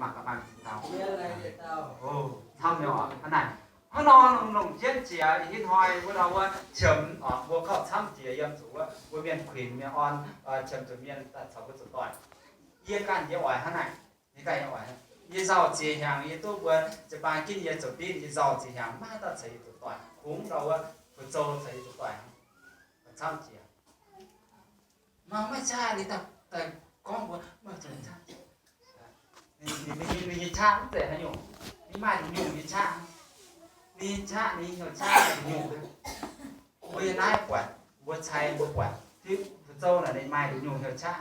mangc gaax maaih ziex dauh. O, camv nyei oc. Hnangv naaic, hnangv nor longc, longc jienv jiex ih hnoi wuov ndau wuov qiemx oc, mbuo gorngv camv jiex yiem zuqc wuov, mbuo mienh kuinx mienh orn, qiemx zuqc mienh daaih caux mbuo zuqc doic. Yie ganh yie oix hnangv naaic, yie ganh yie oix, yie nzauh ziex hnyangx yie duqv mbuo jiu-baang ginv yie zoux dinv, yie nzauh ziex hnyangx maiv dauh ceix yie zuqc doic, kungx ndau wuov fu'zou ceix yie zuqc doic hnangv. Camv jiex. Mangc maiv caav ninh daaih gorngv mbuo, maiv caav, ninh nyei qaqv mv zeiz haaix nyungc, ninh maaih nduqc nyungc nyei qaqv, ninh nyei qaqv, ninh nyei hnyouv qaqv maaih nduqc nyungc. Mbuo yiem naaiv buatc, mbuo cai mbuo buatc, fu'zou naaic ninh maaih nduqc nyungc hnyouv qaqv.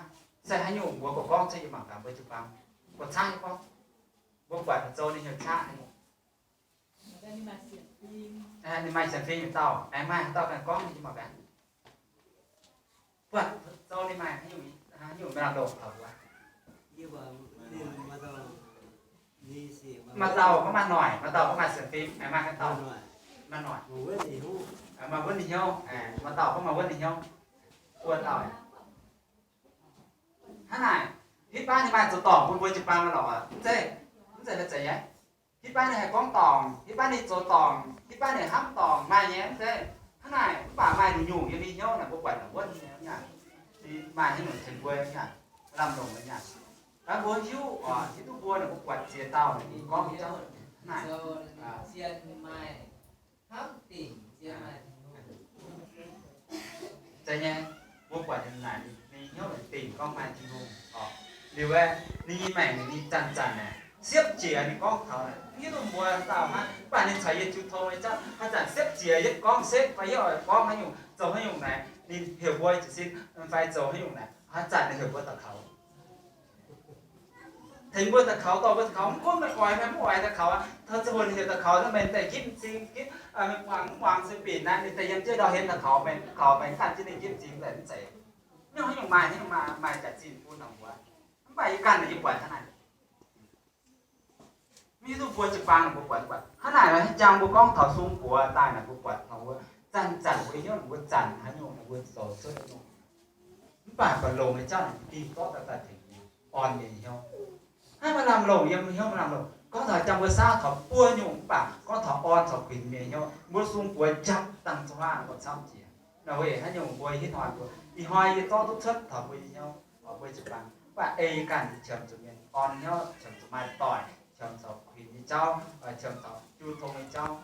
Se haaix nyungc mbuo gorngv, gorngv cuotv yie mangc gaax mbuo jiu-baang, mbuo cai gorngv, mbuo buatc fu'zou ninh hnyouv qaqv haaix nyungc. Ninh maaih sienx fim haaix dauh, aengx maaih haaix dauh ganh gorngv nyei mangc gaax. Buatc fu'zou ninh maaih haaix nyungc, haaix nyungc maaih lamh ndongc taux mbuo. Maaih dauh gorngv maaih noic, maaih dauh gorngv maaih sienx fim, aengx maaih haaix dauh? Maaih noic. Maaih wuonv ninh hnyouv, maaih dauh gorngv maaih wuonv ninh hnyouv. Buo dauh. Hnangv naaic, hitv baav ninh maaih zoux dorngc bun mbuo jiu-baang lorqc, mv zeiz, mv zeiz, mv zeiz nyei. Hitv baav ninh haih gorngv dorngc, hitv baav ninh zoux dorngc, hitv baav ninh hnamv dorngc maaih nyei mv zeiz. Hnangv naaic mv baac maaih nduqc nyungc yiem ninh hnyouv naaic mbuo buatc naaic wuonv nyei aqv. Ninh maaih haaix nyungc tengx mbuo aqv, lamh ndongc nyei aqv. Mbuo hiuv oc, hiuv duqv mbuo naaic mbuo buatc ziex dauh naaic ninh gorngv nyei jauv hnangv naaic. Zeiz nyei, mbuo buatc ninh naaic ninh hnyouv dingc gorngv maaih Tin-Hungh oc. Liuz aeqv, ninh nyei maengc ninh zanc-zanc naaic siepv jiex ninh gorngv taux naaic, hiuv duqv mbuo dauh hnangv, mv baac ninh caux yie jiu tong nyei jauv, haaix zanc siepv jiex yietv gorngv setv fai yietv oix gorngv haaix nyungc zoux haaix nyungc naaic, ninh heuc mbuo jiez sin fai zoux haaix nyungc naaic, haaix zanc ninh heuc mbuo daux kaux. Tengx mbuo daux kaux, dorh mbuo daux kaux, mv gunv meih oix fai mv oix daux kaux aqv. Taux ziangh hoc ninh heuc daux kaux nor, meih daaih ginv m'zing, ginv, muangx, muangx se binc naaiv, ninh daaih yiem jienv ndau-hlen daux kaux, meih daux kaux, meih ganh jienv ninh ginv m'zing daaih mv zeiz. Mv hiuv haaix nyungc maaih, haaix nyungc maaih, maaih jaax-zinh bun norm mbuo. Mv baac yie ganh naaic yie buatc hnangv naaic. Mv hiuv duqv mbuo jiu-baang mbuo buatc, buatc hnangv naaic, haaix jangx mbuo gorngv taux sung buoz daaih naaic, mbuo buatc taux wuov zanc-zanc mbuo hnyouv mbuo zanc haaix nyungc naaic mbuo zoux cuotv haaix nyungc. Mv baac ba'longc nyei jauv naaic dingh dorv daaih daaih tengx orn nyei hnyouv. Hnangv maaih lamh longc yiem hnyouv maaih lamh longc. Gorngv taux jangx mbuo saauv taux buo nyungc mv baac gorngv taux orn caux kuinx mienh hnyouv, mbuo sung buoz njapv dangh zungv hnangv mbuo camv jiex. Naaiv weic haaix nyungc mbuo hitv hnoi mbuo, ih hnoi yie zorqv duqv cuotv taux mbuo nyei hnyouv, mbuo jiu-baang, mv baac ei ganh qiemx zuqc mienh orn hnyouv, qiemx zuqc maaih doic, qiemx zuqc kuinx nyei jauv, qiemx zuqc jiu tong nyei jauv.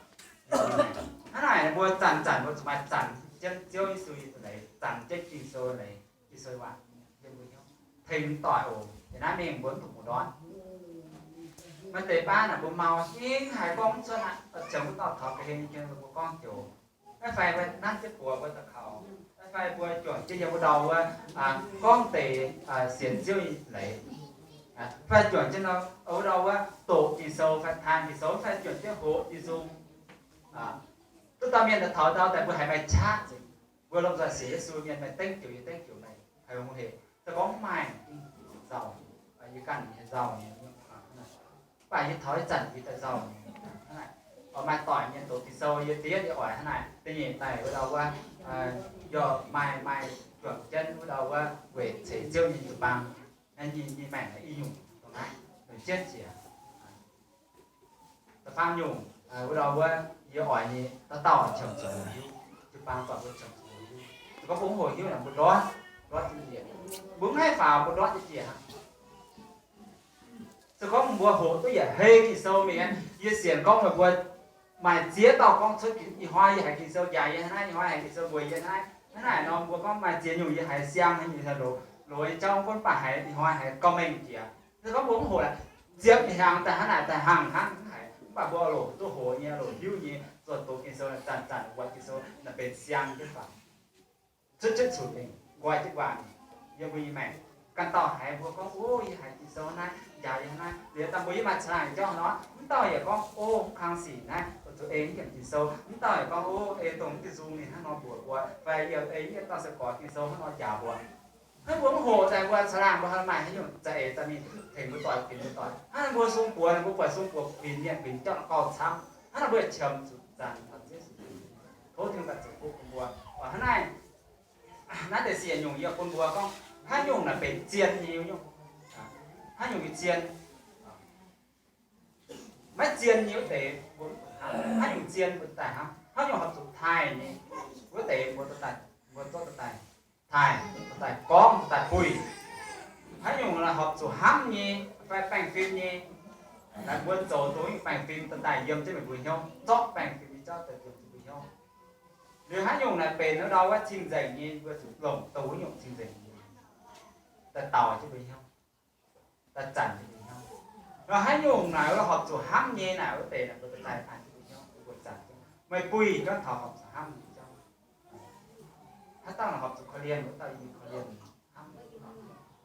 Hnangv naaic mbuo zanc-zanc mbuo zuqc maaih zanc jienv Ziouv Yesu nyei leiz, zanc jienv Ging-Sou leiz, Ging-Sou waac, tengx doic oc. Yiem naaiv mingh mbuo mv duqv muoz-ndortv. Maaih deix baav naaic mbuo mau hingv haiz gorngv mv cuotv aqv, qiemx wuov dauh taux ga'hlen nyei jien mbuo gorngv joux. Naaiv fai nanv jienv buoz mbuo daux kaux, naaiv fai mbuo juangc jienv yiem wuov ndau wuov gorngv deix sienx Ziouv nyei leiz, fai juangc jienv wuov ndau wuov doqc Ging-Sou fai taan Ging-Sou, fai juangc jienv hoqc Ging-Sou. Duqv dauh mienh daaih taux ndau daaih mbuo haiz maaih qaqv nzengc. Mbuo lomh nzoih sienx Yesu mienh maaih dengv joux, yie dengv joux meih haiz hungh hec. Se gorngv maaih, nzauh, yie ganh nyei nzauh nyei. Mv baac yie taux ih zanc yie daaih nzauh nyei. Oix maaih doic mienh doqc Ging-Sou, yie diev yie oix hnangv naaic. Da'nyeic daaih wuov ndau wuov, yaac maaih, maaih juangc jienv wuov ndau wuov weic ceix Ziouv nyei jiu-baang, nyei, nyei maengc i nyungc dongh naaiv, longc jienv jiex. Da'faam nyungc, wuov ndau wuov, yie oix nyei dauh dauh qiemx zuqc hoqc hiuv, jiu-baang buatc mbuo qiemx zuqc hoqc hiuv. Se gorngv mbuo mv hoqc hiuv naaic mbuo ndortv, ndortv jienv njiec. Mbuo mv haih faaux mbuo ndortv jienv njiec aqv. Se gorngv mbuo hoqc duqv yietc hei Ging-Sou mingh, yie sienx gorngv meih mbuo maaih ziex dauh gorngv cuotv, ih hnoi yie haiz Ging-Sou njaaux yie hnangv naaiv, ih hnoi haiz Ging-Sou mbuox yie hnangv naaiv. Hnangv naaic nor mbuo gorngv maaih ziex nyungc yie haiz siang haaix nyungc loz, loz nyei jauv mv gunv mv baac haiz ih hnoi haiz gauh mengh jiex. Se gorngv mbuo mv hoqc, ziepc hnyangx daaih hnangv naaic daaih hnangv hnangv mv haiz, mv baac mbuo loc duqv hoqc nyei, loc hiuv nyei, zoux doqc Ging-Sou naaic zanc-zanc buatc Ging-Sou naaic benx siang jienv faaux, cuotv jienv cunc mingh, nqoi jienv nquaah mingh yiem mbuo nyei maengc. Ganh dauh haiz mbuo gorngv, o, yie haiz Ging-Sou naaiv, njaaux yie naaiv. Liuz dangh mbuo yie maaih caangh laangh jauv nor, mv dauh yaac gorngv, o, mv kang sic naaiv, zuqc ei mv yiemc Ging-Sou. Mv dauh yaac gorngv, o, ei dongh mv diuh nzung ninh hnangv nor mbuox mbuo, fai yie ei mv yiemc dauh sai-gorx Ging-Sou hnangv nor njaaux mbuo. Hnangv mbuo mv hoqc daaih mbuo caangh laangh mbuo maaih haaix nyungc za'eix daaih mingh tengx mbuo doic, kuinx mbuo doic. Hnangv mbuo sung buoz, mbuo buatc sung buoz kuinx mienh, kuinx jauv gauh camv. Hnangv naaic mbuo yaac qiemx zuqc zanc taux Ziouv Yesu, tov Tin-Hungh daaih zoux fuqv bun mbuo. Hnangv naaic, naaiv deix siec nyungc yie bun mbuo gorngv haaix nyungc naaic benx zien nyei nyungc, haaix nyungc nyei zien. Maiv zien nyei wuov deix mbuo mv zuqc hnamv. Haaix nyungc zien mbuo daaih hnamv. Haaix nyungc horpc zuqc taaih nyei, wuov deix mbuo dorh daaih, mbuo zorqv dorh daaih taaih, dorh daaih gorngv, dorh daaih buih. Haaix nyungc horpc zuqc hnamv nyei fai baengh fim nyei, naaiv mbuo zoux dongh baengh fim dorh daaih yiem jienv meih mbuo hnyouv, zorqv baengh fim nyei jauv daaih yiem jienv mbuo hnyouv. Liuz haaix nyungc naaic benx wuov ndau wuov cing-nzengc nyei, mbuo zuqc longc dongh wuov nyungc cing-nzengc nyei daaih dauh jienv mbuo hnyouv, daaih zanc jienv mbuo hnyouv. Nor haaix nyungc naaic wuov horpc zuqc hnamv nyei naaic, wuov deix naaic mbuo daaih an jienv mbuo hnyouv, mbuo zanc jienv. Meih buih gorngv taux horpc zuqc hnamv nyei jauv. Haaix dauh horpc zuqc korv-lienh, wuov dauh yie korv-lienh hnamv.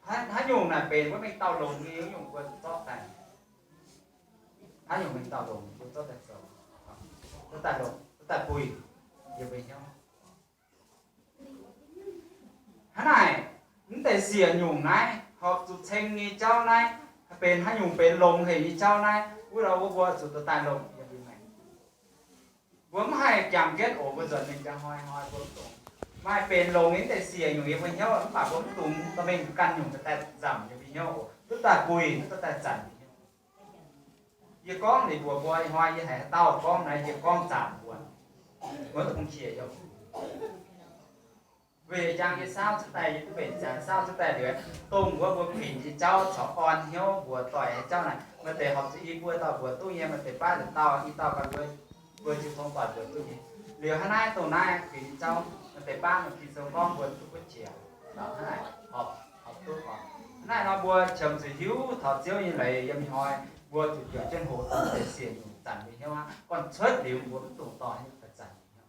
Haaix nyungc naaic benx wuov mengh dauh longx nyei, wuov nyungc mbuo zuqc zorqv daaih. Haaix nyungc mengh dauh longx, mbuo zorqv daaih zoux, zorqv daaih longc, zorqv daaih buih yiem mbuo hnyouv. Hnangv naaic, mv deix siec nyungc naaiv, horpc zuqc ceng nyei jauv naaiv, benx haaix nyungc benx longx haic nyei jauv naaiv, wuov ndau wuov mbuo zuqc dorh daaih longc yiem mbuo maengc. Mbuo mv haih jangx jienv oc, mbuo nzuonx mingh njang hnoi hnoi mbuo mv dungx. Maaih benx longx nyei mv deix siec nyungc yiem mbuo hnyouv, mv baac mbuo mv dungx dorh mingh ganh nyungc dorh daaih nzamc yiem mbuo hnyouv oc, duqv daaih buih, duqv daaih zanc mbuo hnyouv. Yie gorngv liuz mbuox mbuo, ih hnoi yie haiz haaix dauh gorngv naaiv, yie gorngv zaamc mbuox, mbuo duqv bungx qiex yiem. Weic jangx yie saauv cuotv daaih, yie duqv mbenc ziangx saauv cuotv daaih liuz, dongh wuov mbuo kuinx nyei jauv caux orn hnyouv mbuox doic nyei jauv naaic, maaih deix horpc zuqc i buo dauh mbuox duqv nyei, maaih deix baav dauh i dauh ganh mbuo, mbuo jiu tong doic mbuox duqv nyei. Liuz hnangv naaiv dongh naaiv kuinx nyei jauv, maaih deix baav maaih Ging-Sou gorngv mbuo duqv buov qiex, hnangv naaic horpc, horpc duqv oc. Hnangv naaiv nor mbuo qiemx zuqc hiuv taux Ziouv nyei leiz yiem ih hnoi, mbuo zuqc juangc jienv hoqc deix siec nyungc zanc mbuo hnyouv aqv. Gorn cuotv liuz mbuo mv dungx dorh haaix nyungc daaih zanc mbuo hnyouv.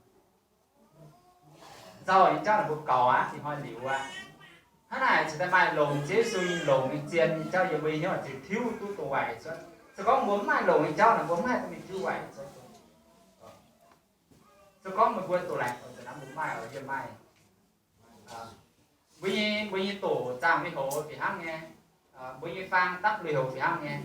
Nzauh nyei jauv naaic mbuo gaux aqv, ih hnoi liuz aqv. Hnangv naaic cingx daaih maaih longx Ziouv Yesu nyei longx nyei zien nyei jauv yiem mbuo hnyouv ziouc tiuv duqv dongh waaic cuotv. Se gorngv mbuo mv maaih longx nyei jauv naaic mbuo mv haih duqv mingh tiuv waaic cuotv. Se gorngv meih mbuo doqc laengz oix nzengc naaiv mbuo maaih oix yiem maaih. Mbuo nyei, mbuo nyei doqc zaangh lui-houx fih hnangv nyei. Mbuo nyei faang dapv lui-houx fih hnangv nyei.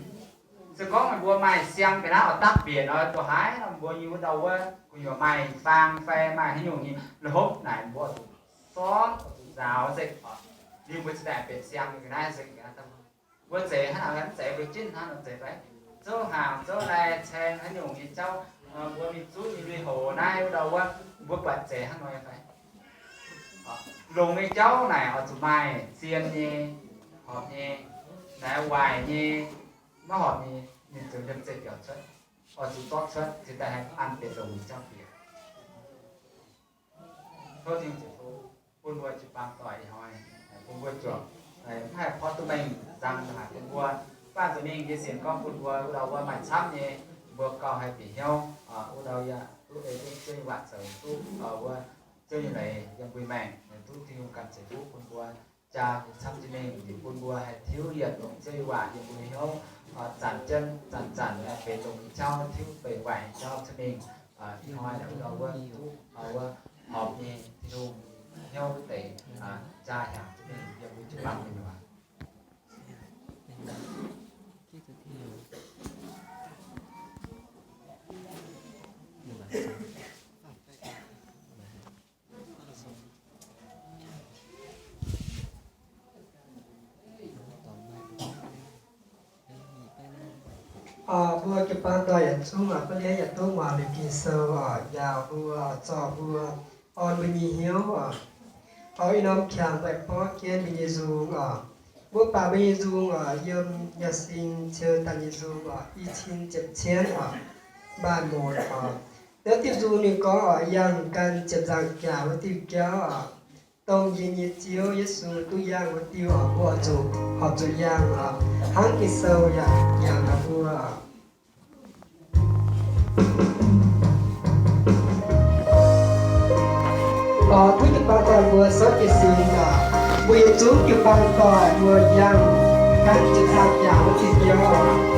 Se gorngv meih mbuo maaih siang ga'naaiv oix dapv mbienc oix doqc haaix nor, mbuo nyei wuov ndau wuov gu'nyuoz maaih faang fai maaih haaix nyungc nyei lui-houx naaic mbuo zuqc sortv, zuqc nzaaux nzengc oc. Liuz mbuo cingx daaih benx siang nyei ga'naaiv nzengc ga'naaiv dapv. Mbuo zeiz hnangv naaic mv zeiz mbuo jinv hnangv nor zeiz fai? Zouv hnaangx zouv lai caeng haaix nyungc nyei jauv, mbuo mingh zutv nyei lui-houx naaiv wuov ndau wuov, mbuo buatc zeiz hnangv nor nyei fai? Longx nyei jauv naaic oix zuqc maaih zien nyei, horpc nyei, naaiv waaic nyei, maiv horpc nyei, ninh ziouc liemh zeih biaux cuotv, oix zuqc zorqv cuotv cingx daaih haih an benx longx nyei jauv bieqc. Tov Tin-Hungh ziouc tov bun mbuo jiu-baang doic ih hnoi, bun mbuo juangc, mv haih porv duqv mengh nzang haic bun mbuo. Mv baac nzunc mingh yie sienx gorngv bun mbuo wuov ndau wuov maaih camv nyei, mbuo gauh haih bieqc hnyouv, wuov ndau yaac duqv ei duqv Ziouv nyei waac zoux duqv wuov Ziouv nyei leiz yiem mbuo maengc, duqv Tin-Hungh ganh ceix fuqv bun mbuo jaa camv jienv mingh, bun mbuo haih tiuv yietc dongh Ziouv nyei waac yiem mbuo hnyouv zanc jienv zanc-zanc benx longx nyei jauv tiuv benx waaic nyei jauv cuotv mingh. Ih hnoi wuov ndau wuov duqv wuov horpc nyei Tin-Hungh hnyouv wuov deix jaa hnyangx cuotv mingh yiem mbuo jiu-baang gu'nyuoz. Mbuo jiu-baang doic yietc zungv aqv, mbuo liuz yietc duqv muangx liuz Ging-Sou oc, njaaux mbuo, zorc mbuo, orn mbuo nyei hnyouv oc. Oix ih norm qangx mbaih borqv jienv mbuo nyei nzung oc. Mbuo baac mbuo nyei nzung oc, yiem Nyaah Sing Ciou daaih nyei nzung oc, i cin ziepc cien oc, mbaanh mouz oc. Naaiv diuh nzung ninh gorngv oc, yangh gan ziepc nzaangc jaax wuov diuh jauv oc. Dongh yie nyei Ziouv Yesu duqv yangh wuov diuh oc, mbuo zuqc horpc zuqc yangh oc, hnangv Ging-Sou yaac yangh gaax mbuo oc. Oc, tov jiu-baang doic mbuo sortv jiez sin oc. Mbuo yietc zungv jiu-baang doic mbuo yangh gan ziepc nzaangc jaax wuov diuh jauv oc.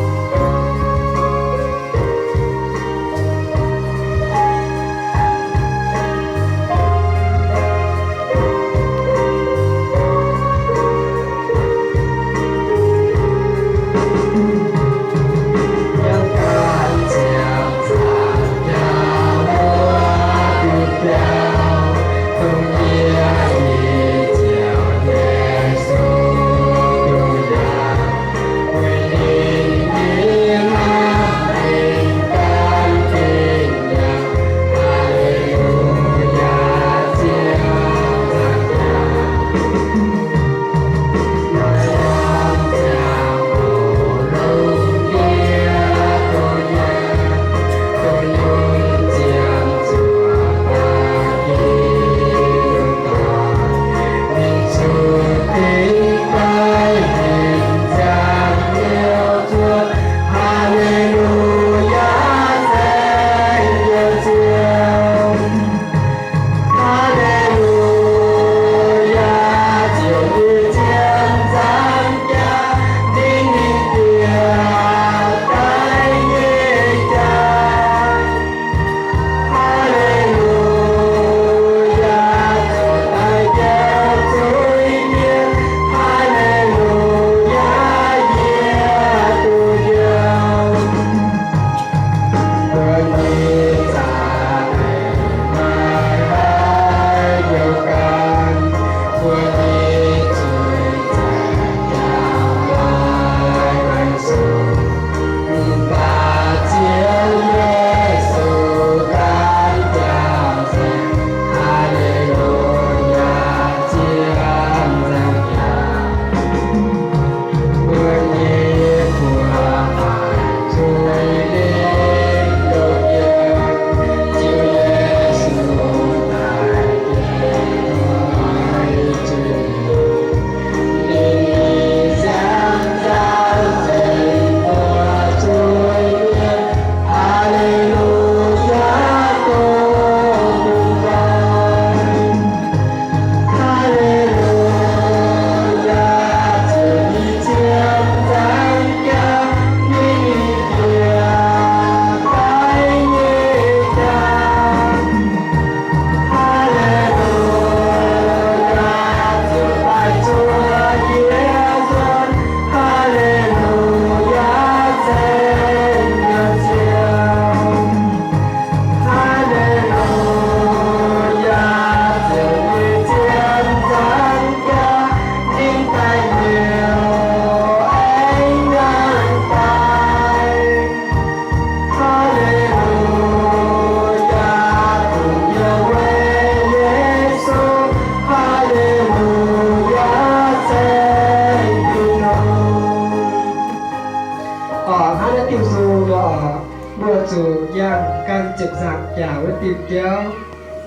Hnangv naaiv diuh sou nor, mbuo zuqc yangh ganh ziepc nzaangc jaax wuov diuh jauv,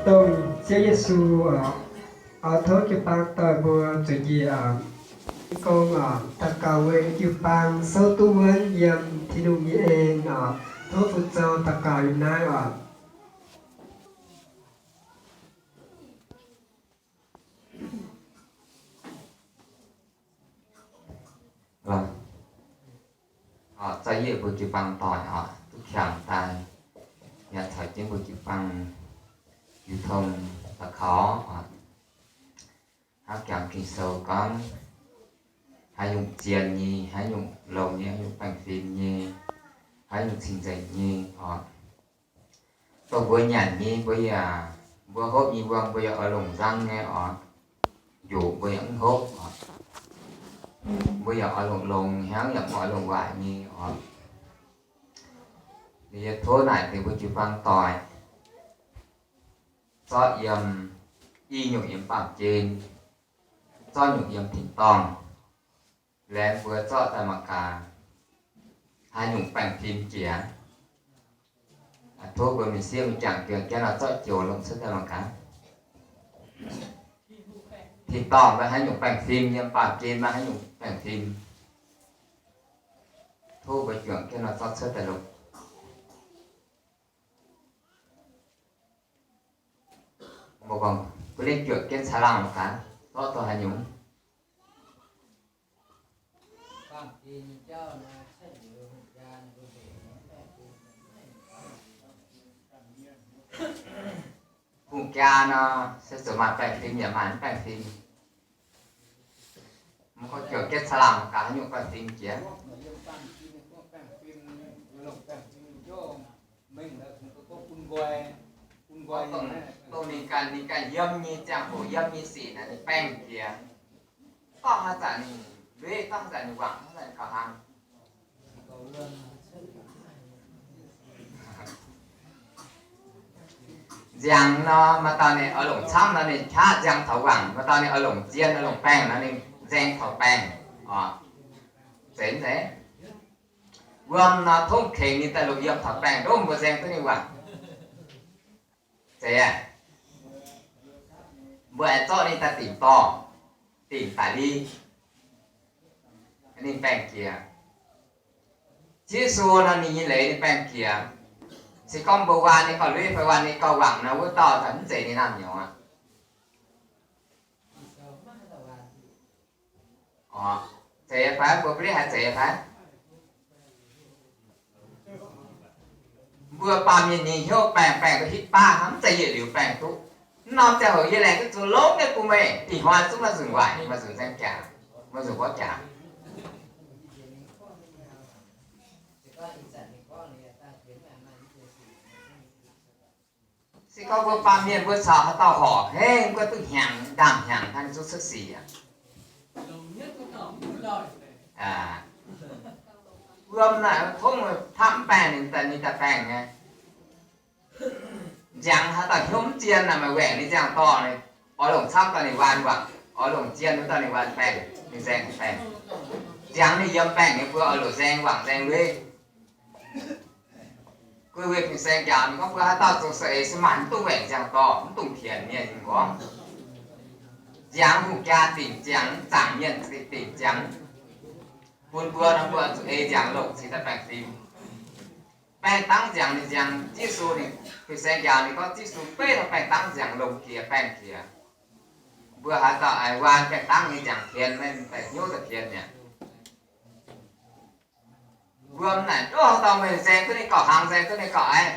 dongh Ziouv Yesu oc. Tov jiu-baang dorh mbuo zuqc njiec oc. Gong oc, daux gaux weic jiu-baang souv duqv wuonv yiem Tin-Hungh nyei en oc. Tov fu'zoux daux gaux yiem naaiv oc. Zorqv yie mbuo jiu-baang doic oc, duqv qangx daaih, yaac caux jienv mbuo jiu-baang jiu tong daux gaux oc. Hnangv jangx Ging-Sou gorngv, haaix nyungc zien nyei, haaix nyungc longx nyei, haaix nyungc baengh fim nyei, haaix nyungc cing-nzengc nyei oc. Dongh mbuo nyanc nyei, mbuo yaac, mbuo hopv nyei wuom, mbuo yaac oix longc nzang nyei oc. Njoqc mbuo yaac mv hopv oc. Mbuo yaac oix longc longx hnangv, yaac mv oix longc waaic nyei oc. Liuz yie tov naaic deix mbuo jiu-baang doic, zorqv yiem, i nyungc yiem baamh gen, zorqv nyungc yiem tin-dorngh, laengz mbuo zorqv daaih mangc gaax, haaix nyungc baengh fim jiex. Tov mbuo mingh siev mingh jangx juoz jienv nor, zorqv joux longc cuotv daaih mangc gaax. Tin-dorngh maiv haaix nyungc baengh fim, yiem baamh gen maiv haaix nyungc baengh fim. Tov mbuo juangc jienv nor, zorqv cuotv daaih longc. Mbuo gorngv, mbuo lengh juoqc jienv caangh laangh mangc gaax, zorqv taux haaix nyungc. Hungh jaa nor, se zuqc maaih baengh fim yaac maaih mv baengh fim. Mbuo gorngv juoqc jienv caangh laangh mangc gaax haaix nyungc baengh fim jiex. Dongh ninh ganh, ninh ganh yiem nyei ziangh hoc, yiem nyei sic naaic ninh baengh jiex. Dorngh haaix zanc ninh lueiv, dorngh haaix zanc ninh wangc, haaix zanc ninh gauh hlang. Nziangx nor, maaih dauh ninh oix longc camv nor ninh qaqv nziang taux wangc, maaih dauh ninh oix longc zien, oix longc baengh nor ninh nzaeng taux baengh. Oc, zeiz mv zeiz? Wuom nor tongv tengx ninh daaih longc yiem taux baengh, ndongv mbuo nzaeng duqv ninh wangc. Zeiz aqv. Mbuo aengx zorqv ninh daaih dingc dorh, dingc daic li, ninh baengh jiex. Yesu nor ninh nyei leiz ninh baengh jiex. Se gorngv mbuo waan ninh gauh lueiv fai waan ninh gauh wangc nor, wuov dauh daaih mv zeiz ninh naamh nyouz aqv. Oc, zeiz fai? Mbuo mv leiz haiz zeiz fai? Mbuo baamh mienh nyei hnyouv baengh, baengh duqv hitv baav hnangv, mv zeiz yietc liuz baengh duqv. Mv norm ziangh hoc yie laengz duqv zuqc longx nyei bun meih, ih hnoi zungv maaih nzunc waaic, maaih nzunc nzaeng jaax, maaih nzunc mborqv jaax. Se gorngv mbuo baamh mienh mbuo caux haaix dauh horpc, hengv mbuo duqv hnyangx, ndaamv-hnyangx hnangv, ninh zungv cuotv sic aqv. Wuom naaic tongv hnamv mv baengh ninh daaih, ninh daaih baengh nyei. Nziangx haaix dauh hnyouv mv zien naaic, maaih waengc ninh nziang dorh, oix longc camv daaih ninh waan wangc, oix longc zien wuov dauh ninh waan baengh, ninh nzaeng baengh. Nziangx ninh yiem baengh nyei, mbuo oix longc nzaeng wangc nzaeng lueiv. Guei weih fin-saeng njaaux ninh gorngv, mbuo haaix dauh zoux saeng-eix se maaih mv dungx waengc nziang dorh, mv dungx pienx mienh. Ninh gorngv, nziangx hungh jaa dingc ziangx, zaangc mienh dingc ziangx, bun mbuo nor mbuo zuqc ei nziangx longc cingx daaih baengh fim. Baengh dangv nziangx ninh nziangx, Yesu ninh fin-saeng njaaux ninh gorngv Yesu beiv taux baengh dangv nziangx longc jiex baengh jiex. Mbuo haaix dauh aengx waan baengh dangv nyei nziangx pienx, maiv daaih hnyouv daaih pienx mi'aqv. Mbuo naaic ndongv haaix dauh meih nzaeng duqv ninh gauh hlang, nzaeng duqv ninh gauh aiv.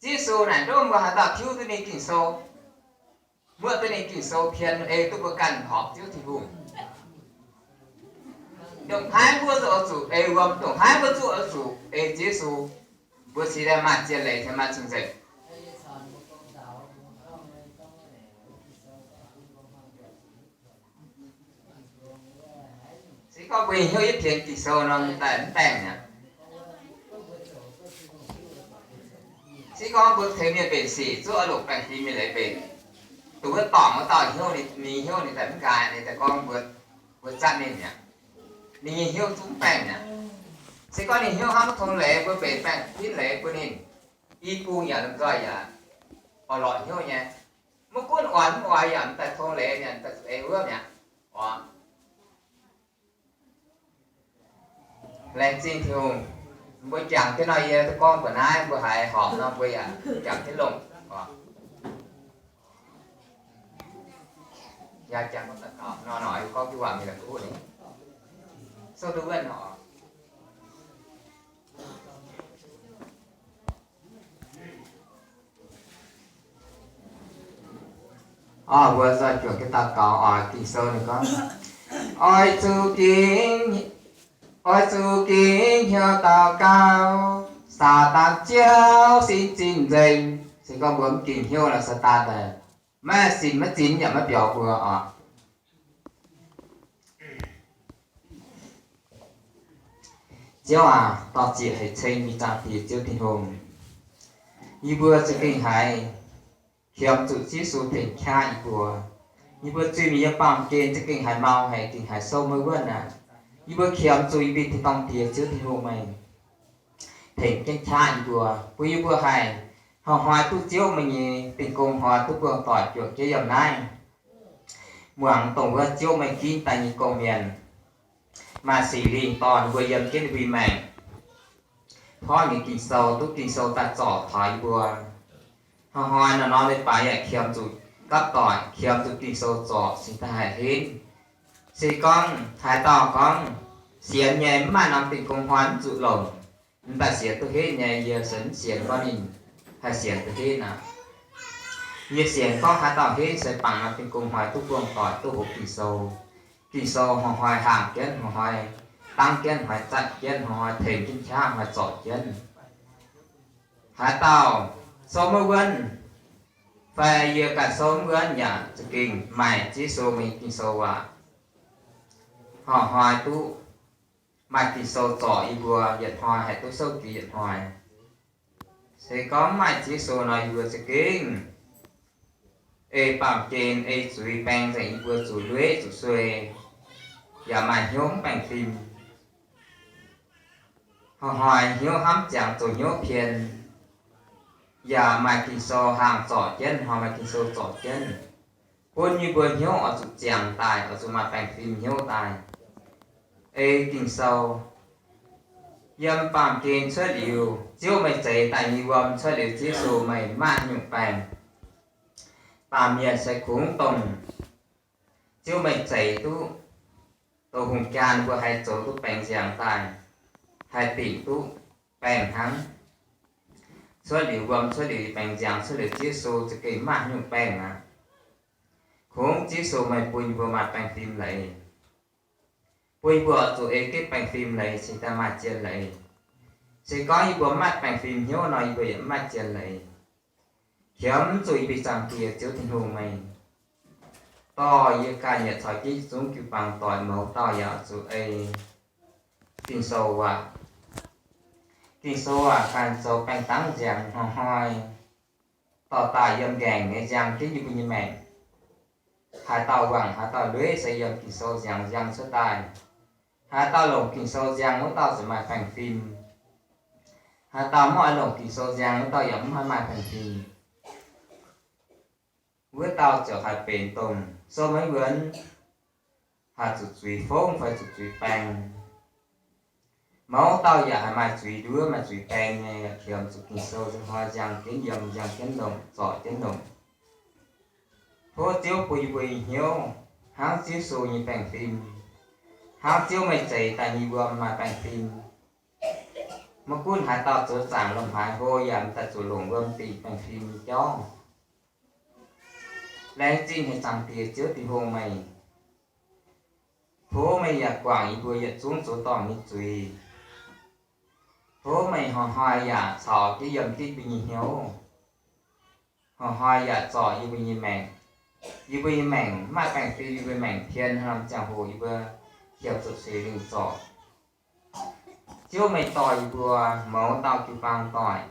Yesu naaic ndongv mbuo haaix dauh tiuv duqv ninh Ging-Sou, muoqv duqv ninh Ging-Sou pien, ei duqv mbuo ganh horpc Ziouv Tin-Hungh. Ndongc haaix mbuo zuqc oix zuqc ei wuom, ndongc haaix mbuo zuqc oix zuqc ei Yesu, mbuo cingx daaih maaih zien leiz, cingx maaih cing-nzengc. Se gorngv mbuo nyei hnyouv yietv pienx Ging-Sou nor, daaih mv baengh mi'aqv. Se gorngv mbuo tengx mienh mbenc sic, zuqc oix longc baengh fim nyei leiz mbenc, dongh wuov dorngc wuov dauh hnyouv, ninh nyei hnyouv ninh daaih mv nqaai, ninh daaih gorngv mbuo, mbuo zatv ninh mi'aqv. Ninh nyei hnyouv zungv mv baengh mi'aqv. Se gorngv ninh hnyouv hnamv maiv tong leiz, mbuo mbenc baengh fim leiz bun ninh, i bung yaac lomh nzoih yaac oix lorz hnyouv nyei. Maiv gunv oix mv oix yaac m'daaih tong leiz mi'aqv, daaih zuqc ei wuov mi'aqv. Oc, laengz zingh Tin-Hungh. Mbuo jangx jienv nor, yie duqv gorngv mbuox naaiv, mbuo haiz horpc nor mbuo yaac jangx jienv longc. Oc, yaac jangx gorngv daux gaux nor, nor gorngv jienv waac mingh la'kuqv ni, sou duqv wuonv oc. Oc, mbuo nzoih juangc jienv daux gaux oc. Ging-Sou ninh gorngv, oix zuqc gingx, oix zuqc gingx hnyouv daux gaux, Saadaan ziouc sin zinh nzengc. Se gorngv mbuo mv gingx hnyouv nor, Saadaan daaih maiv sin maiv zinh yaac maiv biaux mbuo oc. Ziouv aac, dorh zieqc hec ceng nyei Zaangc Diex Ziouv Tin-Hungh, yie mbuo za'gengh haiz qiemx zuqc Ziouv Yesu tengx qaqv yie mbuo. Yie mbuo zuiz-mienh yiem baamh gen za'gengh haiz mau haic, gengh haiz souv maiv wuonv aqv. Yie mbuo qiemx zuqc yie mbuo tin-dorngh Diex Ziouv Tin-Hungh meih tengx jienv qaqv yie mbuo, bun yie mbuo haih hnoi-hnoi duqv Ziouv meih nyei dingh gong hnoi duqv buangh doic juangc jienv yiem naaiv, muangx dongh wuov Ziouv meih ginv daaih nyei gong-mienh, maaih Singx Lingh dorh ninh mbuo yiem jienv ninh mbuo maengc. Porv ninh Ging-Sou, duqv Ging-Sou daaih zorc taux yie mbuo. Hnoi-hnoi nor, nor leiz-baaix yaac qiemx zuqc gapv doic, qiemx zuqc Ging-Sou zorc cingx daaih haih henv. Se gorngv haaix dauh gorngv sienx nyei mv maaih norm dingh gong hnoi mv zuqc longc, m'daaih sienx duqv henv nyei. Yie se mv sienx gorngv ninh haih sienx duqv henv aqv. Yie sienx gorngv haaix dauh henv se bangc norm dingh gong hnoi duqv buangh doic, duqv hoqc Ging-Sou. Ging-Sou hnoi-hnoi haangh jienv, hnoi-hnoi dangv jienv, hnoi-hnoi zatv jienv, hnoi-hnoi tengx jienv qaqv, hnoi-hnoi zorc jienv. Haaix dauh sou maiv wuonv, fai yie ganh sou maiv wuonv yaac za'gengh maaih Ziouv Yesu nyei Ging-Sou waac. Hnoi-hnoi duqv maaih Ging-Sou zorc yie mbuo, yietc hnoi haih duqv souv jiex yietc hnoi. Se gorngv mv maaih Ziouv Yesu nor, yie mbuo za'gengh ei baamh gen, ei zuiz baeng nzengc, yie mbuo zuqc lueiv zuqc suei, yaac maaih hnyouv mv baengh fim. Hnoi-hnoi hnyouv hnamv ziangx zoux hnyouv pien, yaac maaih Ging-Sou haangh zorc jienv, hnoi maaih Ging-Sou zorc jienv, bun yie mbuo hnyouv oix zuqc ziangx daaih, oix zuqc maaih baengh fim hnyouv daaih. Ei Ging-Sou, yiem baamh gen cuotv liuz, Ziouv meih zeix daaih nyei wuom cuotv liuz, Ziouv Yesu meih maaih nyungc baengh. Baamh mienh se kungx dongh Ziouv meih zeix duqv, dongh hungh jaa ninh mbuo haih zoux duqv baengh nziaangx daaih, haih dingc duqv baengh hnangv. Cuotv liuz wuom, cuotv liuz baengh nziaangx, cuotv liuz Ziouv Yesu za'gengh maaih nyungc baengh aqv. Kungx Ziouv Yesu meih bun yie mbuo maaih baengh fim leiz, bun yie mbuo zuqc ei jienv baengh fim leiz cingx daaih maaih zien leiz. Se gorngv yie mbuo mv maaih baengh fim hnyouv nor, yie mbuo yaac mv maaih zien leiz. Qiemx zuqc yie mbuo Zaangc Diex Ziouv Tin-Hungh meih dorh yie ganh yietc caux jienv yietc zungv jiu-baang doic, mouz dauh yaac zuqc ei Ging-Sou waac. Ging-Sou waac ganh zoux baengh dangv nziaangx hnoi-hnoi dorh daaih yiem nqaengc nyei nziang jienv yie mbuo nyei maengc. Haaix dauh wangc, haaix dauh lueiv se yiem Ging-Sou nziang nziang cuotv daaih. Haaix dauh longc Ging-Sou nziang, wuov dauh ziouc maaih baengh fim. Haaix dauh mv oix longc Ging-Sou nziang, wuov dauh yaac mv haih maaih baengh fim. Wuov dauh ziouc haih benx dongh sou maiv wuonv, haih zuqc zuiz fongv fai zuqc zuiz baeng. Mouz dauh yaac haih maaih zuiz nduov maaih zuiz baeng nyei, yaac qiemx zuqc Ging-Sou hnoi nziang jienv yiem, nziang jienv longc, zorc jienv longc. Tov Ziouv bun yie mbuo nyei hnyouv hnangv Ziouv Yesu nyei baengh fim, hnangv Ziouv meih zeix daaih nyei wuom maaih baengh fim. Maiv gunv haaix dauh zoux zaangc lomh haaix hlo yaac m'daaih zuqc longc wuom dingc baengh fim nyei jauv. Laengz zingh haic Zaangc Diex Ziouv Tin-Hungh meih. Tov meih yaac guangc yie mbuo yietc zungv zoux dorngc nyei zuiz. Tov meih hnoi-hnoi yaac caux jienv yiem jienv yie mbuo nyei hnyouv. Hnoi-hnoi yaac zorc yie mbuo nyei maengc. Yie mbuo nyei maengc mv maaih baengh fim, yie mbuo maengc pien, haaix norm ziangh hoc yie mbuo qiemx zuqc Singx Lingh zorc. Ziouv meih dorh yie mbuo mouz dauh jiu-baang doic,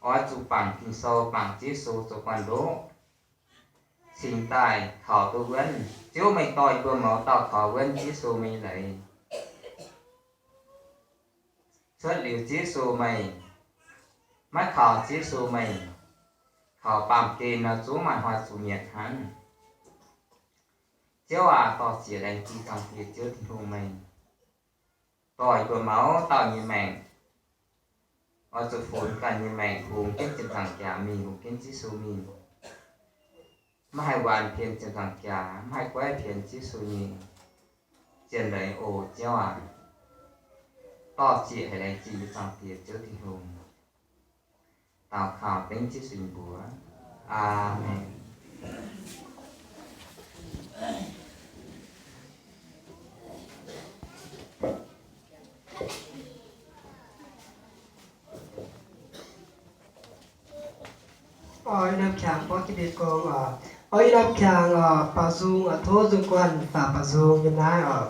oix zuqc bangc Ging-Sou, bangc Ziouv Yesu zoux guanh ndoqv, cingx daaih kaux duqv wuonv. Ziouv meih dorh yie mbuo mouz dauh kaux wuonv Ziouv Yesu meih nyei leiz. Cuotv liuz Ziouv Yesu meih, maiv kaux Ziouv Yesu meih, kaux baamh gen nor zungv maaih hnoi zuqc mietc hnangv. Ziouv aac, dorh zieqc laengz zingh Zaangc Diex Ziouv Tin-Hungh meih, dorh yie mbuo mouz dauh nyei maengc, oix zuqc funx ganh nyei maengc hungx jienv ziepc nzaangc jaax mingh, hungx jienv Ziouv Yesu mingh. Maiv haih waanc pienx ziepc nzaangc jaax, maiv haih goiv pienx Ziouv Yesu nyei zien leiz oc. Ziouv aac, dorh zieqc haic laengz zingh nyei Zaangc Diex Ziouv Tin-Hungh. Daux gaux dengv Ziouv Yesu nyei mbuox. Aamen. Oix norm qangx borqv jienv mbuo gong oc. Oix norm qangx oc, baaux nzung oc, tov nzung guanh faaux baaux nzung yiem naaiv oc.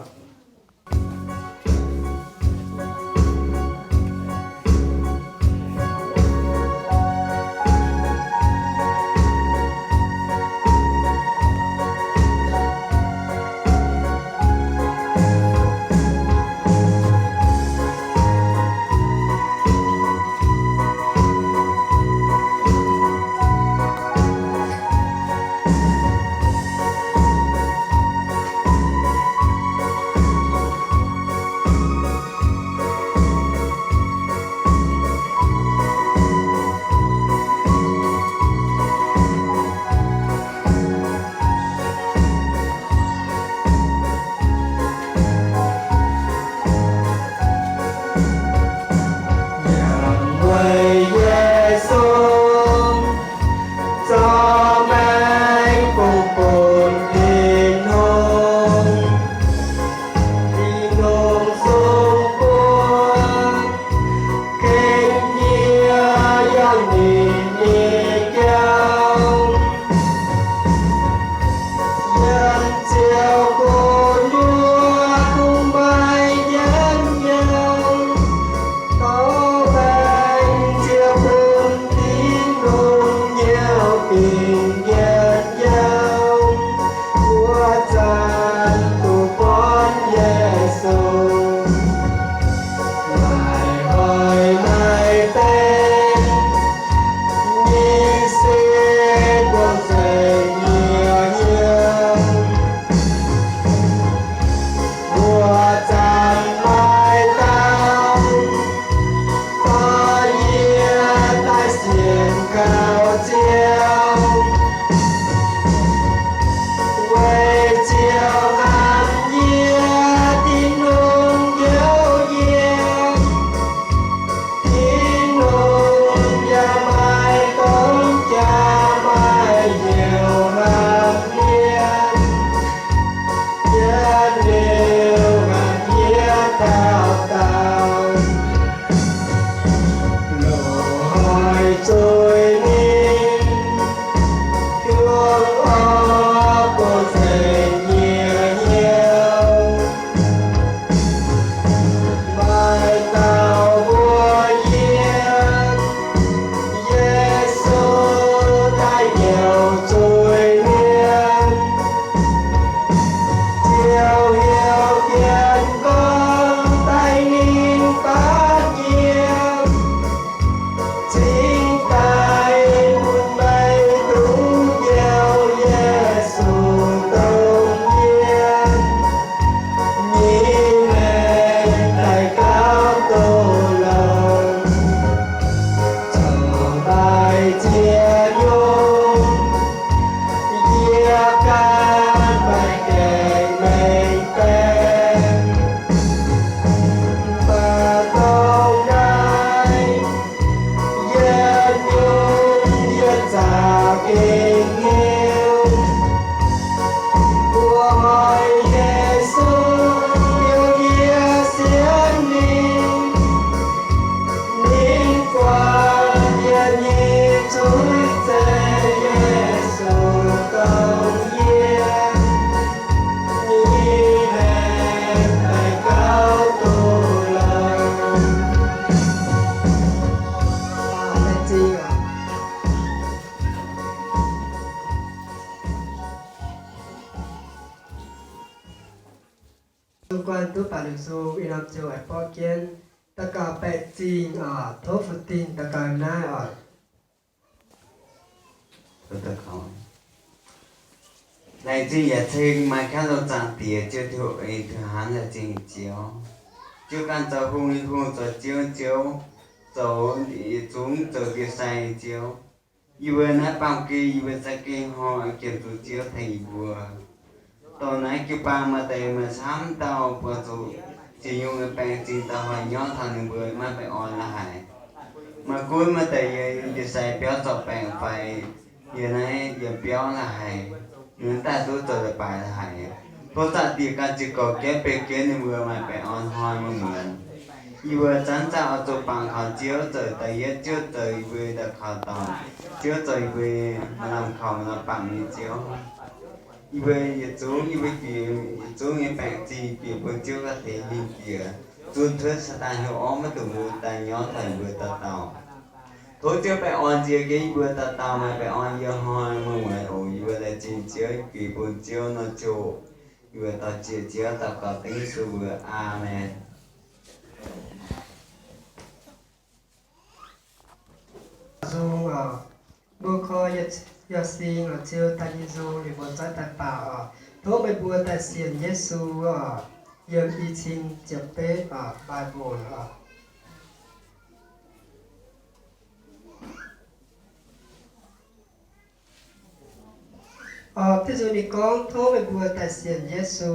Yangh weic Yesu zorc maengx bun Tin-Hungh, Tin-Hungh sung buo kengx yie yangh ninh nyei jauv. Yiem ziouc gu'nyuoz kungx maaih njien-youh, dorh baengc ziouc bun Tin-Hungh nyei fingx njien-youh. Wuov zanc duqv buonv Yesu, maaih hnoi maaih deix, nyei se buangh zeqc nyiex hnyouv. Wuov zanc maaih dauh dorh yie daaih sienx kaux Ziouv, weic Ziouv hnamv yie, Tin-Hungh njoux yie. Tin-Hungh yaac maaih dongh jaax maaih heuc hnamv mienh, yiem liuz hnamv yie dauh dauh. Loz-hnoi zuiz ninh, hiuv orv bun zeqc nyiex hnyouv. Maaih dauh mbuox yie, Yesu daaih njoux zuiz-mienh, ziouc heuc mienh gorngv daaih ninh batv yie, cingx daaih bun meih duqv njoux Yesu dongh yie nyei maengc daaih gauh doz longx. Corc maaih ziex nyungc, yie ganh maaih gaengh mengh baeqc, mv baac dongh naaiv yietc nyungc yie zaqc gengh heuc. Mbuo oix Yesu heuc yie sienx ninh, ninh buatc yie nyei zuiz zeiv. Yesu dongh yie nyei maengc daaih gauh doz longx. Dongh guanh duqv baac liuz nzung, ih norm ziouc oix borqv jienv. daux gaux baeqc zingh oc. Tov fu-dingh daux gaux naaiv oc. Laengz zingh yietc ceng maaih kangv longx zaangc Diex, Ziouv Tin-Hungh, hnamv laengz zingh Ziouv. Ziouv ganh zoux hungh nyei hungh, zoux Ziouv nyei Ziouv, zoux yietc zungv zoux ndie-sai nyei Ziouv. Yie mbuo naaiv baamh gen, yie mbuo za'gengh hnoi jiem zuqc Ziouv tengx yie mbuo. Dongh naaiv jiu-baang maaih deix maaih camv dauh buatc zuqc ziex nyungc nyei baengc zingh dauh hnoi nyorv taux ninh mbuo maiv baengh orn la'haic. Maaih gunv maaih deix yiem ndie-sai biauv zorc baengc fai yiem naaiv yiem biauv la'haic, ninh daaih duqv zoux leiz-baaix la'haic. Tov Zaangc Diex ganh ziux gorx-jeiv beu jienv ninh mbuo maaih baengh orn hnoi muonz-muonz. Yie mbuo zanc zanc oix zuqc bangc kaux Ziouv zoux da'yietv, Ziouv zoux yie mbuo daux gaux dorngc, Ziouv zoux yie mbuo maaih lamh kaux maaih lamh bangc nyei Ziouv. Yie mbuo yietc zungv, yie mbuo jiex yietc zungv nyei baengc zingh jiex bun Ziouv ganh tengx hingh jiex, zunh cuotv Saadaan hnyouv orv maiv dungx mbuo daaih nyorv taux yie mbuo dauh dauh. Tov Ziouv baengh orn nzie jienv yie mbuo dauh dauh maaih baengh orn yiem hnoi muonz-muonz oc. Yie mbuo laengz zingh Ziouv, jiex bun Ziouv nor joh. Yie mbuo daux jiex Ziouv daux gaux dengv Yesu mbuox. Aamen. Nzung oc. Mbuo koi yaac sing oc, Ziouv daaih nyei nzung, ninh mbuo zorqv daaih baaux oc. Tov meih mbuo daaih sienx Yesu oc. Yiem i cin ziepc betv oc, Bible oc. Oc, Tin-Hungh ninh gorngv, tov meih mbuo daaih sienx Yesu,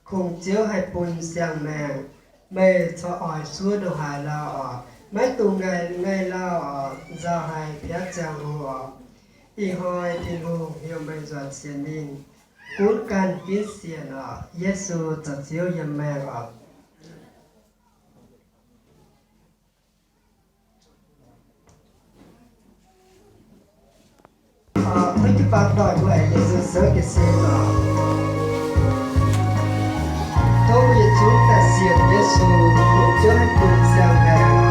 kungx Ziouv haih bun siang-maengh. Meih corc oix suov ndongc haaix lauh oc? Maiv dungx ngaih, ngaih lauh oc, nzauh haic piatv ziangh hoc oc. Ih hnoi Tin-Hungh heuc meih nzuonx sienx ninh, gunv ganh ginv sienx oc. Yesu zoux Ziouv yiem maengh oc. Tov jiu-baang doic mbuo aengx yietc zungv souv jiez sin oc. Tov mbuo yietc zungv daaih sienx Yesu, kungx Ziouv haih bun siang-maengh oc.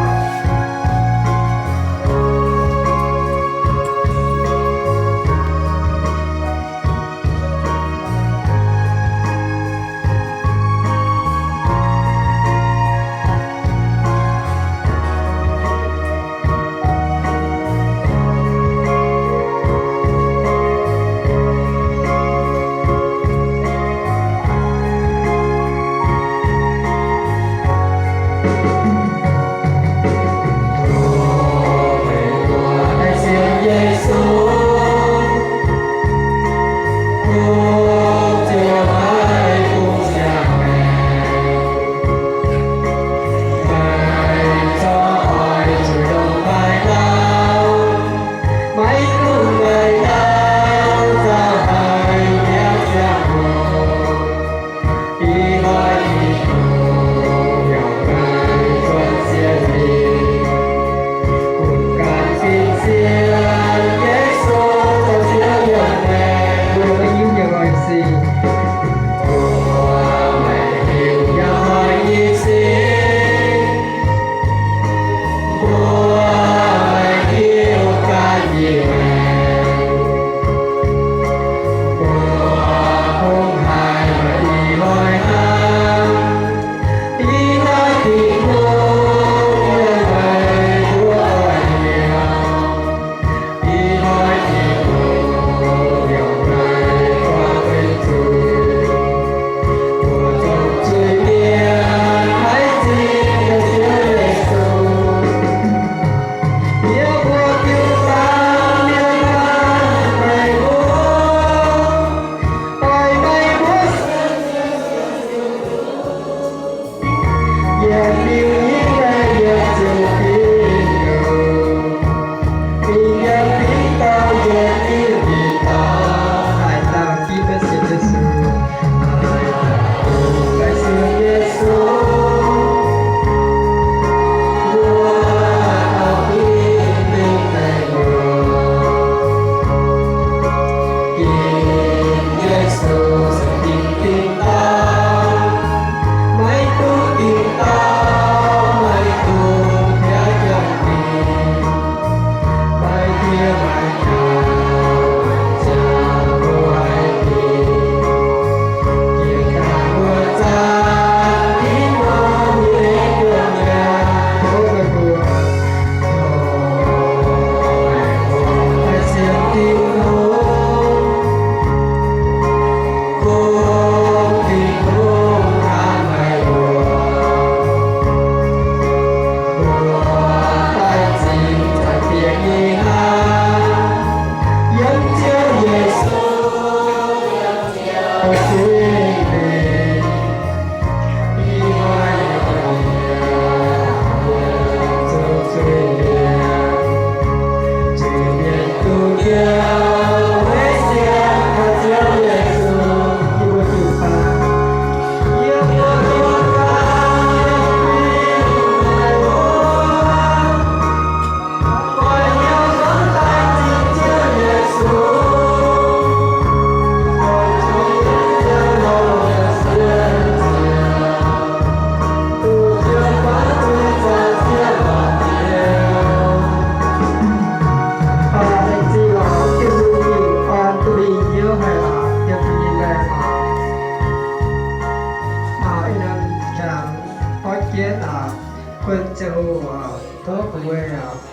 Tov bun mbuo oc.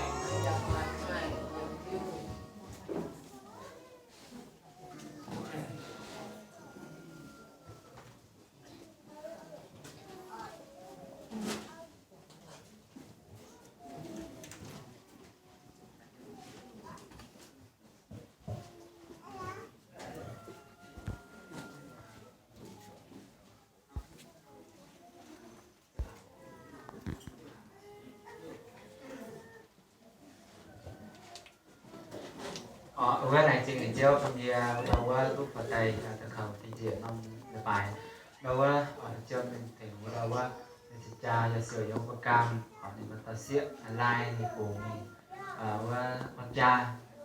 Orqc, wuov laengz zingh nyei Ziouv bun yie, wuov dauh wuov duqv buatc daaih daux gaux dingh njiec norm leiz-baaix. Wuov dauh wuov, orqc, Ziouv mingh tengx wuov dauh wuov, ninh cingx jaa yaac siouc yiem wuov ba'gang, orqc, ninh maaih dauh sieqv, lai ninh bungx ninh, wuov, wuov jaa,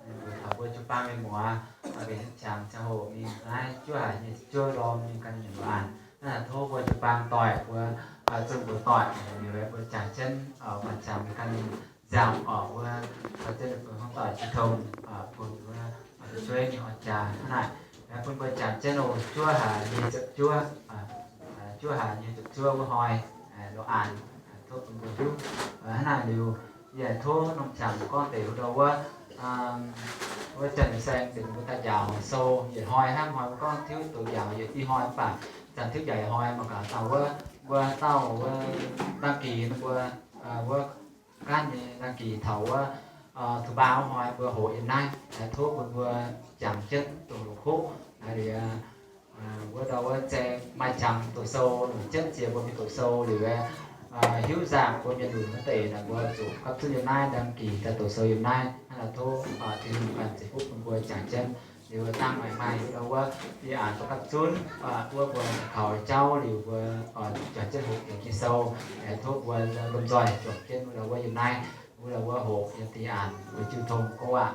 ninh mbuox taux mbuo jiu-baang mienh muoz, mbenc hnyouv qangx ziangh hoc mingh naaiv juov haic nyei, juov ndorm mingh gan ninh nyanc lorz aqc. Naaiv tov mbuo jiu-baang doic, mbuo zunh mbuox doic, liuz mbuo jangx jienv muonc qangx mingh gan ninh nziaauc orqc, wuov caux jienv ninh mbuo hmuangv doic jiu tong bun wuov fu'jueiv nyei orn jaa hnangv naaic. Bun mbuo jangx jienv oc, juov haic nyei ziepc juov, juov haic nyei ziepc juov wuov hnoi, lorz aqc, tov bun mbuo hiuv hnangv naaic liuz, yie tov norm qangx gorngv deix wuov ndau wuov, wuov Janx-Saeng deix mbuo daaih njaaux sou, yietc hnoi hnangv hnoi mbuo gorngv tiuv douz njaaux yietc hnoi mv baac zanc tiuv njaaux yietc hnoi mangc gaax dauh wuov, mbuo dauh wuov đăng ký ninh mbuo wuov gaanv nyei đăng ký taux wuov thứ ba wuov hnoi mbuo hoqc yiem naaiv. Tov bun mbuo jangx jienv dongh longc hoqc liuz, wuov ndau wuov se maaih qangx doqc sou, longc jienv ziex mbuo mingh doqc sou liuz, hiuv nzangc mbuo mienh lunc wuov deix naaic mbuo zuqc gapv zunv yiem naaiv đăng ký daaih doqc sou yiem naaiv. Hnangv naaic tov Tin-Hungh ganh ceix fuqv bun mbuo jangx jienv. Liuz dangh maaih maaih wuov ndau wuov, yie aanx mbuo gapv zunv wuov mbuo kaux jauv liuz mbuo juangc jienv hoqc deix nyei sou. Tov mbuo lomh nzoih juangc jienv wuov ndau wuov yiem naaiv, wuov ndau wuov hoqc yiem da'nyeic aanx mbuo jiu tong gorngv waac,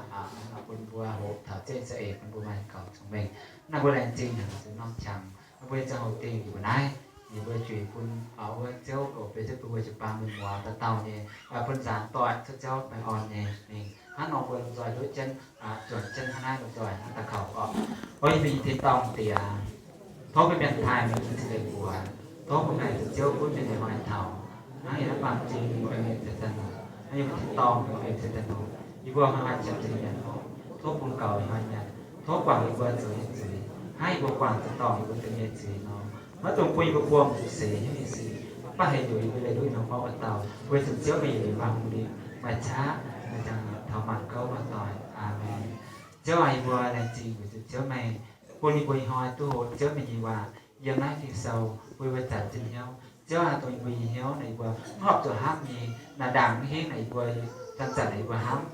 bun mbuo hoqc taux zengv za'eix bun mbuo maaih gaux cong-mengh. Naaiv mbuo laengz zingh haic zuqc norm qangx, mbuo nyei ziangh hoc dingh yie mbuo naaiv, yie mbuo juix bun wuov Ziouv goux beu jienv bun mbuo jiu-baang mienh muoz dauh dauh nyei, bun nzaanx doic cuotv jauv baengh orn nyei mingh. Hnangv nor mbuo lomh nzoih hluov jienv, juangc jienv hnangv naaiv lomh nzoih hnangv daux gaux orqc. O yie mbuo nyei Tin-Dorngh Diex, tov mbuo mienh taaih meih nyei za'eix mbuox, tov mbuo haih zuqc Ziouv gunv mienh nyei hnoi taux, hnangv yie naaiv baamh gen mbuo mienh za'eix daaih nor, hnangv yie mbuo Tin-Dorngh mbuo mienh za'eix daaih nor, yie mbuo hnoi-hnoi ziepc zuiz nyanc orqc, tov bun gaux hnoi nyanc, tov guangc yie mbuo zoux nyei zuiz, hnangv yie mbuo guangc zuqc dorngc yie mbuo dongh nyei zuiz nor. Maiv dungx bun yie mbuo buangh zuqc seix hnyouv nyei sic, mv baac haih nduqc yie mbuo leih duqv norm gorngv wuov dauh, weic zuqc Ziouv meih yietc liuz maaih hungh lingh, maaih qaqv, maaih ziangh hoc taux maanc gouv maanc doic. Aamen. Ziouv aac, yie mbuo laengz zingh weic zuqc Ziouv meih bun yie mbuo ih hnoi duqv hoqc Ziouv meih nyei waac yiem naaiv Ging-Sou, bun yie mbuo zanc jienv hnyouv. Ziouv aac, dongh yie mbuo nyei hnyouv naaic yie mbuo mv horpc zuqc hnamv nyei, naaic ndaangc mv hingv naaic yie mbuo zanc-zanc naaic yie mbuo hnamv.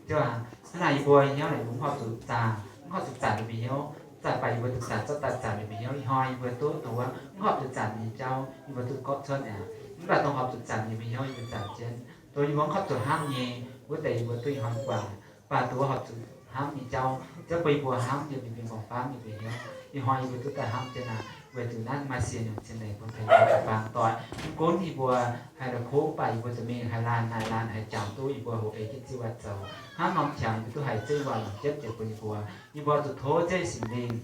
Ziouv aac, hnangv naaic yie mbuo nyei hnyouv naaic yie mbuo mv horpc zuqc zaah, mv horpc zuqc zanc yie mbuo hnyouv, zaah baac yie mbuo duqv zanc, zaah daaih zanc yie mbuo hnyouv. Ih hnoi yie mbuo duqv dongh wuov mv horpc zuqc zanc nyei jauv yie mbuo duqv gorqv cuotv aqv. Mv baac dongh horpc zuqc zanc yie mbuo hnyouv yie mbuo zanc jienv. Dongh yie mbuo mv horpc zuqc hnamv nyei wuov deix yie mbuo duqv ih hnoi guangc. Baac dongh wuov horpc zuqc hnamv nyei jauv, Ziouv bun yie mbuo hnamv yiem yie mbuo m'nqorngv famv yie mbuo hnyouv. Ih hnoi yie mbuo duqv daaih hnamv jienv aqv. Weic zuqc naaiv maaih sienx nyungc cin-nzengc bun tengx mbuo jiu-baang doic. Mv gunv yie mbuo haih la'kuqv, mv baac yie mbuo zuqc mingh haih laanh naaic laanh haih jangx duqv yie mbuo hoqc eix jienv ziuh waac zoux. Hnangv norm qangx yie mbuo duqv haiz zengv waac longc jienv jiex bun yie mbuo. Yie mbuo zuqc tov zengv Singx Lingh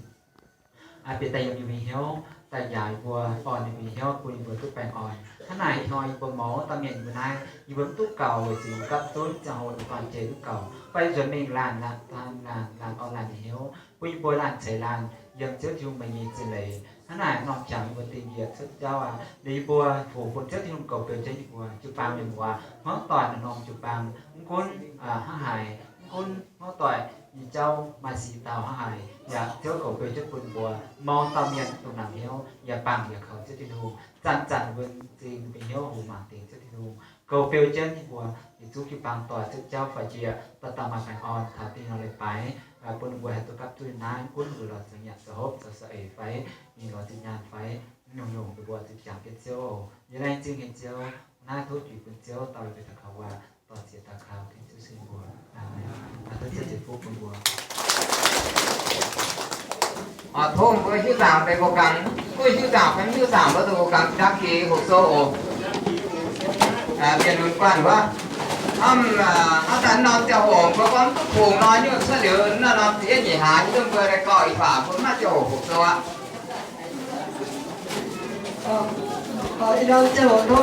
bieqc daaih yiem yie mbuo hnyouv, daaih njaaux yie mbuo, orn yie mbuo hnyouv, bun yie mbuo duqv baengh orn. Hnangv naaic ih hnoi yie mbuo mouz dauh mienh yie mbuo naaiv, yie mbuo mv duqv gaux weic zuqc yie mbuo gapv zunv ziangh hoc ninh dorn-jeiv duqv gaux, mv baac yie nzuonx mingh laanh laanh, laanh laanh orn laanh nyei hnyouv, bun yie mbuo laanh ceix laanh yiem Ziouv Tin-Hungh meih nyei ziex leiz. Hnangv naaic norm qangx yie mbuo dingh njiec cuotv jauv aqv. Liuz yie mbuo hoqc bun Ziouv Tin-Hungh goux beu jienv yie mbuo jiu-baang mienh muoz, hmuangv doic naaiv norm jiu-baang, mv gunv hnangv haaix, mv gunv hmuangv doic nyei jauv maaih six dauh hnangv haaix, yaac Ziouv goux beu jienv bun mbuo mouz dauh mienh dongh namx hnyouv yaac bangc yaac kaux Ziouv Tin-Hungh, zanc-zanc mbuo zingh mbuo hnyouv hoqc mangc dingc Ziouv Tin-Hungh. Goux beu jienv yie mbuo yietc zungv jiu-baang doic cuotv jauv faix njiec, dauh dauh maaih baengh orn taux dingh norm leiz-baaix, bun mbuo haih duqv gapv zunv naaiv, mv gunv mbuo lorz zingx nyanc zoux hopv zoux saeng-eix fai mingh lorz zinh nyaanh fai nyungc-nyungc, mbuo zuqc jangx jienv Ziouv oc. Yie laengz zingh haic Ziouv, naaiv tov juix bun Ziouv dau yie mbuo daux gaux waac, dorh ziex daux gaux tengx Ziouv se mbuo. Aamen. Tov Ziouv ceix fuqv bun mbuo. Tov mbuo hiuv nzaangc deix mbuo ganh, duqv hiuv nzaangc fai mv hiuv nzaangc mbuo zuqc ganh dangv geh hoqc sou oc. Mienh lunx guanh wuov, hnamv hnangv daaih norm ziangh hoc mbuo gorngv duqv kungx nor, nyungc cuotv liuz naaiv norm ziex nyeic hlaax nyei, mbuo daaih gauh ih faaux mbuo maiv ziangh hoc hoqc sou aqv.